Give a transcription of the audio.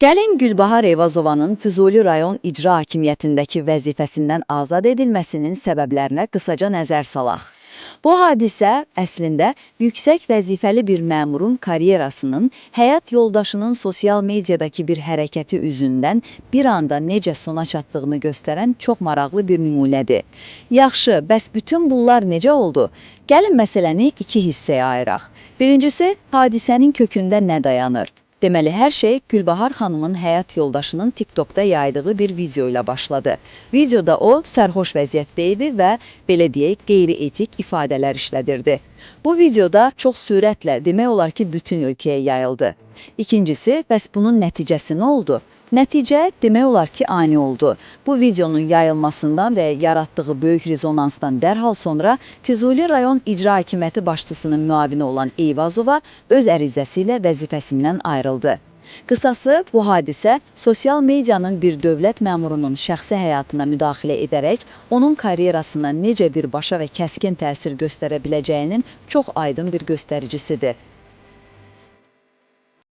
Gəlin Gülbahar Eyvazovanın Füzuli rayon İcra Hakimiyyətindəki vəzifəsindən azad edilməsinin səbəblərinə qısaca nəzər salaq. Bu hadisə əslində yüksək vəzifəli bir məmurun karyerasının həyat yoldaşının sosial mediadakı bir hərəkəti üzündən bir anda necə sona çatdığını göstərən çox maraqlı bir nümunədir. Yaxşı, bəs bütün bunlar necə oldu? Gəlin məsələni iki hissəyə ayıraq. Birincisi, hadisənin kökündə nə dayanır? Deməli, hər şey Gülbahar xanımın həyat yoldaşının TikTokda yaydığı bir video ilə başladı. Videoda o sərxoş vəziyyətdə idi və belə deyək, qeyri-etik ifadələr işlədirdi. Bu videoda çox sürətlə demək olar ki, bütün ölkəyə yayıldı. İkincisi, bəs bunun nəticəsi nə oldu? Nəticə demək olar ki, ani oldu. Bu videonun yayılmasından və yaratdığı böyük rezonansdan dərhal sonra Füzuli rayon İcra Hakimiyyəti başçısının müavini olan Eyvazova öz ərizəsi ilə vəzifəsindən ayrıldı. Qısası, bu hadisə sosial medianın bir dövlət məmurunun şəxsi həyatına müdaxilə edərək onun karyerasına necə birbaşa və kəskin təsir göstərə biləcəyinin çox aydın bir göstəricisidir.